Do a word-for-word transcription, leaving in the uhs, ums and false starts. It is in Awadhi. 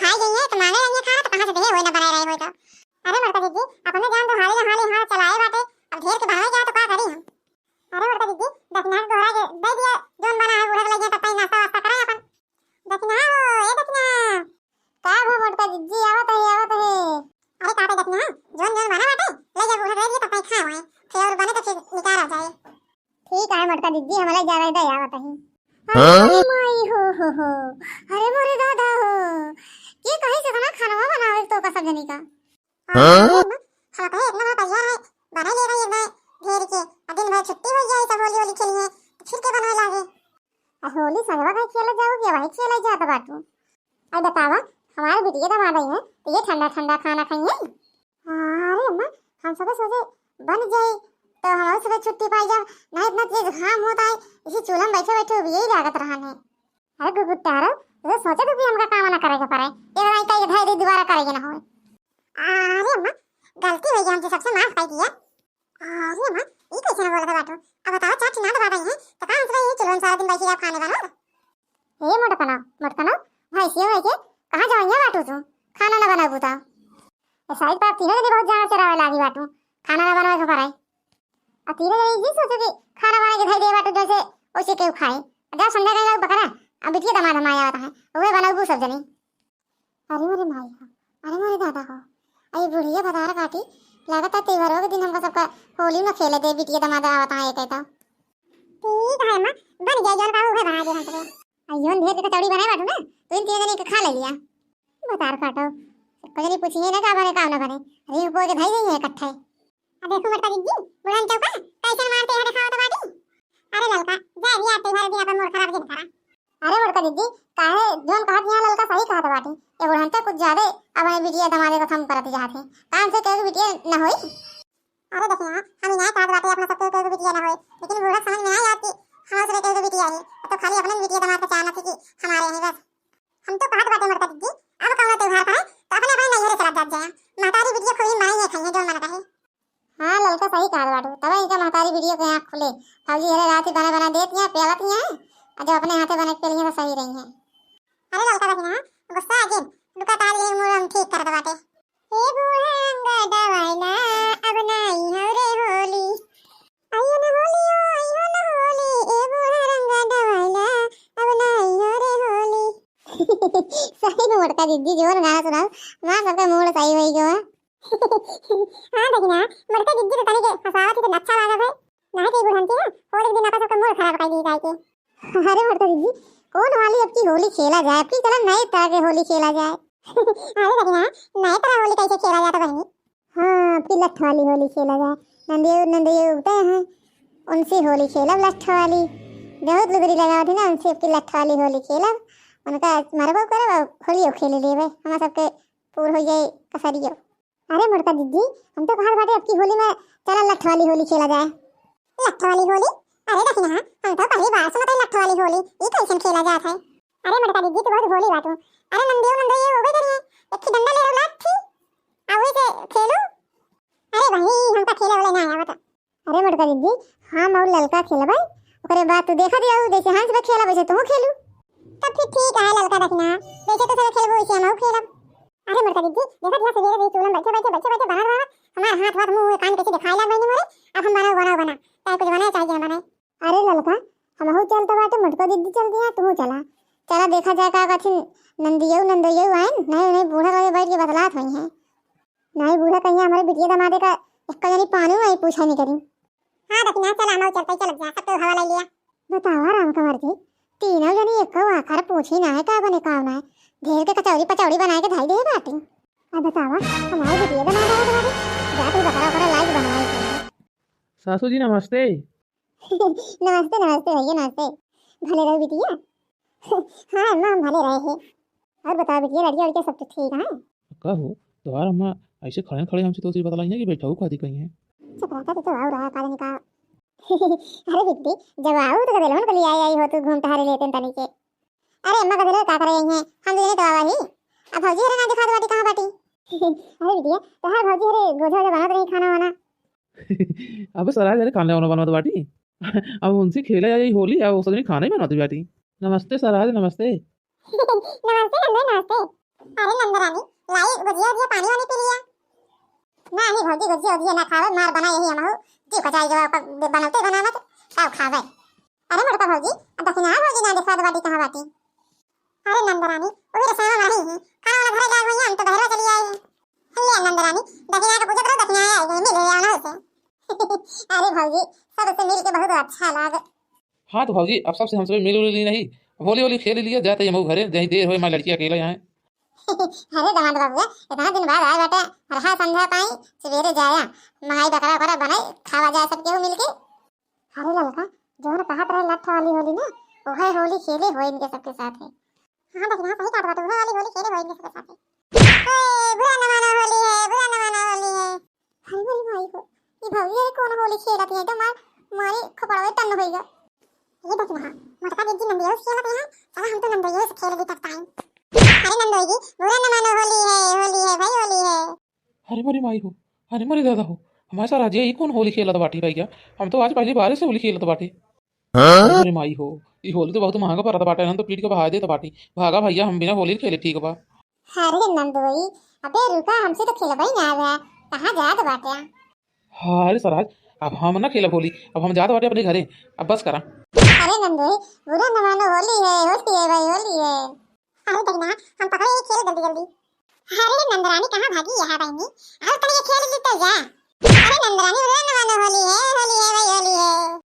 खाई गई है तो मांगे जाइए खाना तो कहाँ से देहे, वही ना बनाए रहे होई तो। अरे मोटका दीदी, अपने जान तो हाली ना हाली हाथ चलाए बाटे, अब ढेर के बनाए जाए तो का करी हम? अरे मोटका दीदी, दक्षिणा के गोहरा के दे दिया, जोन बना है बूढ़ा के लइके तब तक नाश्ता वास्ता कराए अपन। दक्षिणा हो, ए दक्षिणा। का हो मोटका दीदी, आवत है, आवत है। अरे का पे दक्षिणा, जोन जोन बना बाटे, ले जा बूढ़ा के दे दिया तब तक खाए हुए, फिर और बने तो फिर निकाल आ जाए। ठीक है मोटका दीदी, हमला ज्यादा ही दया बताई। हाँ? अरे माई हो हो हो, अरे मोरे दादा हो, के कहीं से इतना खाना बनावे तो का सब जनी का? हाँ? अरे अम्मा, खाना तो है, इतना बड़ा परिवार है, बना ले रही है ढेर के, और दिन भर छुट्टी हो जाए, सब होली होली खेली है, तो फिर के बनवे लागे? आ होली संगवा कहीं खेला जाओ कि वही खेला जात बाटू? अब बतावा, हमारे बिटिया दामाद आई है, तो ये ठंडा ठंडा खाना खाइए? अरे अम्मा, हम सबे सोचे बन जाई, तो हम सबे छुट्टी पाई जाब। नहीं इतना तेज घाम होता है, इसी चूल्हा में बैठे बैठे उबिये ही लागत रहन है। अरे गुगुट्टारो, तो सोचे तो कि हमका काम ना करे के पड़े, एक दाई कई धाई दी दोबारा करे के ना होए। अरे अम्मा, गलती हो गई हमसे, सबसे माफ कर दिया। अरे अम्मा, ई कैसे ना बोलत बाटू? अब बताओ, चाची ना दबा रही है, तो का हम सबे यही चूल्हा में सारा दिन बैठे खाने बनोर? ए मोटकना, मोटकना, भैंसियों में के कहाँ जाइया बाटू तू? खाना ना बनाबू ता। ए साइड पर तीनों जने बहुत जान चरावे लागी बाटू, खाना ना बनावे के पड़ाई। आ तीनों जने ये सोचो कि खाना बना के धई दे बाटू जैसे ओसे केहू खाए। जा संध्या कहीं लोग बकरा, अब बिटिया दमाद हमारे आवत है, उहे बनाबू सब जने। अरे मोरे माई हो, अरे मोरे दादा हो, अरे बुढ़िया भतार काटी, लागत है त्योहारों के दिन हमका सबका होली न खेले दे, बिटिया दमाद आवत है कहता। ठीक है माँ, बन गया जौन का उहे बना दे हम सबे। आ जौन ढेर के कचौड़ी बनाए बाटू ना, तो इन तीनों जने के खा ले लिया। बतार काटो, सबको जनी पूछिए ना का बने, का ना बने। अरे, ऊपर के धई गई है इकट्ठे। अब देखो मोटका दीदी, बुढ़न चौका कैसे मारते हैं, दिखाओ तो बाटी। अरे ललका, जा भी आते भर दिन अपन मूड खराब जिन करा। अरे मोटका दीदी, काहे जौन कहत यहाँ ललका सही कहत बाटी। ये बुढ़न तो कुछ ज्यादा अपने बिटिया दमादे को थम करत जात है। काम से कहे बिटिया न होई। अरे देखिए, हम ही ना कहत बाटे अपना सबके कोई बिटिया ना होए, लेकिन बूढ़ा समझ में ना आती, हमारे सबके कोई बिटिया है, तो खाली अपने बिटिया दमाद का चाहना थी कि हमारे यहीं बस। हम तो कहत बाटे मोटका दीदी, अब कौनो त्योहार पाए, तो अपने अपने नैहरे चला जात जाए। महतारी बिटिया खूब ही मनाई है, खाइए जौन मन कहे। हाँ, ललका सही कहत बाटू, तब इनका महतारी बिटिया के आँख खुले। भौजी हरे रात ही बना बना देत हैं, प्यालत हैं, और जब अपने हाथे बना के लिए तो सही रही हैं। अरे ललका देखिए, गुस्सा आ गई, रुका ताज ये मूड हम ठीक करत बाटे। ए बूढ़ा रंगा दवाइला, अब नाई हो रे होली। आइयो न होली, ओ आइयो न होली, ए बूढ़ा रंगा दवाइला, अब नाई हो रे होली। सही में मोटका दीदी जोर गाना सुनाओ, माँ सबका मूड सही होई गयो। हाँ दक्षिणा, मोटका दीदी तो तनी के हंसावत ही तो अच्छा लागत है। नहीं तो ये बुढ़ंती ना, होली के दिन आपस सबका मूड खराब कर दी जाए के। अरे मोटका दीदी, कौन वाली अब की होली खेला जाए? अब की चला नए तरह के होली खेला जाए। अरे दक्षिणा, नए तरह होली कैसे खेला जाता बहनी? हाँ, अब की लठ वाली होली खेला जाए। नंदियो, नंदियो उगते हैं, उनसे होली खेलब लठ वाली। बहुत लुगरी लगावत है ना, उनसे अब की लठ वाली होली खेलब। उनका मरबो करे, होलियो खेले लेवे। हमार सबके पूर हो जाए कसरियो। अरे मोटका दीदी, हम तो कहत बाटे अब की होली में चला लठ वाली होली खेला जाए। लठ वाली होली? अरे दक्षिणा, हम तो पहली बार सुनत है लठ वाली होली। ई कैसन खेला जात है? अरे मोटका दीदी, तू बहुत भोली बाटू। अरे नंदियो नंदियो ये होबे करी है, एक ही डंडा ले लो लाठी, आ वही से खेलू। अरे भाई, हमका खेले वाले ना आवत। अरे मोटका दीदी, हम और ललका खेलबै, ओकरे बाद तू देखा दिया, जैसे हंस पे खेला वैसे तू खेलू। तब फिर ठीक है ललका दक्षिणा, जैसे तू सब खेलबू वैसे हम खेलब। अरे मोटका दीदी, देखा दिया सवेरे से चूल्हा में बैठे बैठे बैठे बैठे बनत रहत, हमार हाथ वाथ मुंह कान कैसे दिखाए लाग बनी मोरे। अब हम बनाओ बनाओ बना, चाहे कुछ बनाए चाहे ना बनाए। अरे ललका, हमहू चलत बाटे, मोटका दीदी चल दिया, तू चला। चला देखा जाए का कथिन नंदियो नंदियो आइन, नहीं नहीं बूढ़ा लगे बैठ के बतलात हुई हैं। नहीं बूढ़ा कहीं हमारे बिटिया दमादे का एक जनी पानी नहीं पूछा नहीं करी। हाँ दक्षिणा, चला हम चलते, चल जा, सब तो हवा ले लिया। बतावा राम कंवर जी, तीनों जनी एक आखर पूछी ना है का बने का ना है, ढेर के कचौड़ी पचौड़ी बनाए के धाई दे बाटी। अब बतावा, हमारे बिटिया दमादे का तुम्हारे जात ही बकरा ओकरा लायक बनवाई के। सासू जी नमस्ते। नमस्ते नमस्ते भैया नमस्ते। भले रहो बिटिया। हाँ अम्मा, हम भले रहे हैं। और बताओ बिटिया, लड़किया लड़किया सब तो ठीक है? कहो, तोहार अम्मा ऐसे खड़े खड़े हमसे तो सिर्फ बतलाई है कि बैठाऊ खाती कहीं है। चुप रहता तो, तो आओ रहा का जाने का। अरे बिट्टी, जब आओ तो कदे लोन को ले आई आई हो तू घूम टहरे लेते तनी के। अरे अम्मा कदे लोग का करे आई हैं, हम दोनों तो आवा ही। अब भौजी हरे ना दिखा दो बाटी कहाँ बाटी। अरे बिटिया, तोहार भौजी हरे गोझा गोझा बनत रही खाना वाना। अब सराय जरे खाने वाला बनवत बाटी। अब उनसे खेले आई होली, अब उसने खाना ही बनवत बाटी। नमस्ते सराय, नमस्ते। नमस्ते नंदू, नमस्ते। अरे नंदरानी, लाई गुजिया उजिया पानी वानी पी लिया। नाही भौजी, गुजिया उजिया ना खावे, मार बनाए यही हमहू। जी खचाई जो बनते बनावत, का खावे? अरे मोटका भौजी, अब दखिना भौजी ना देखा बाटी कहाँ बाटी? अरे नंदरानी, वही रसोई में ही। खाना वाना घरे गए हुई, हम तो बहरवा चली आई। ले नंदरानी, दखिना के पूछत रहो, दखिना आई गई, मिल गया ना उसे। अरे भौजी, सबसे मिल के बहुत अच्छा लाग। हाँ तो भौजी, अब सबसे हमसे मिल उल ली नहीं, होली होली खेल लिया, जाते ही हम घरे, जहीं देर होए, मैं लड़की अकेला यहाँ। अरे दामाद बाबू, इतना दिन बाद आए बेटा, रहा संध्या पाई, सवेरे जाया, मंगाई बकरा वकरा बनाई, खावा जाए सब केहू मिलके। अरे ललका, जोन कहत रहे लठ वाली होली ना, ओहे होली खेले हो इनके सबके साथ है। हाँ दखिना, सही कहत बाटू, ओहे वाली होली खेले हो इनके सबके साथ है। ओए, बुरा न मानो होली है, बुरा न मानो होली है। अरे मोरी माई हो, ई भौजी है कौन होली खेलत है, तो मार, मारी खपड़वे टन होइगा। ये दखिना, मोटका दीदी नंदियो से खेलत है, चला हम तो नंदियो से खेल ली तब टाइम। अरे नंदोई जी, बुरा न मानो, होली है, होली है भाई, होली है। अरे मोरी माई हो, अरे मोरी दादा हो, हमारे साथ आज ये कौन होली खेलत बाटी भैया? हम तो आज पहली बार से होली खेलत बाटी। हाँ? अरे मोरी माई हो, ई होली तो बहुत महंगा पड़त बाटे, हम तो पीट के बहा देत बाटी। भागा भैया, हम बिना होली खेले ठीक बा। अरे नंदोई, अबे रुका, हमसे तो खेलबे ना आवे, कहाँ जात बाटे? हाँ, अरे सराज, अब हम ना खेलब होली, अब हम जात बाटे अपने घरे, अब बस करा। अरे नंदोई, बुरा न मानो, होली है, होली है भाई, होली है। अरे दखिना, हम पकड़े ही खेल जल्दी जल्दी। अरे नंदरानी कहाँ भागी यहाँ बहनी? आओ तनिक खेल ली तो जा। अरे नंदरानी, बुरा न मानो, होली है, होली है भाई, होली है।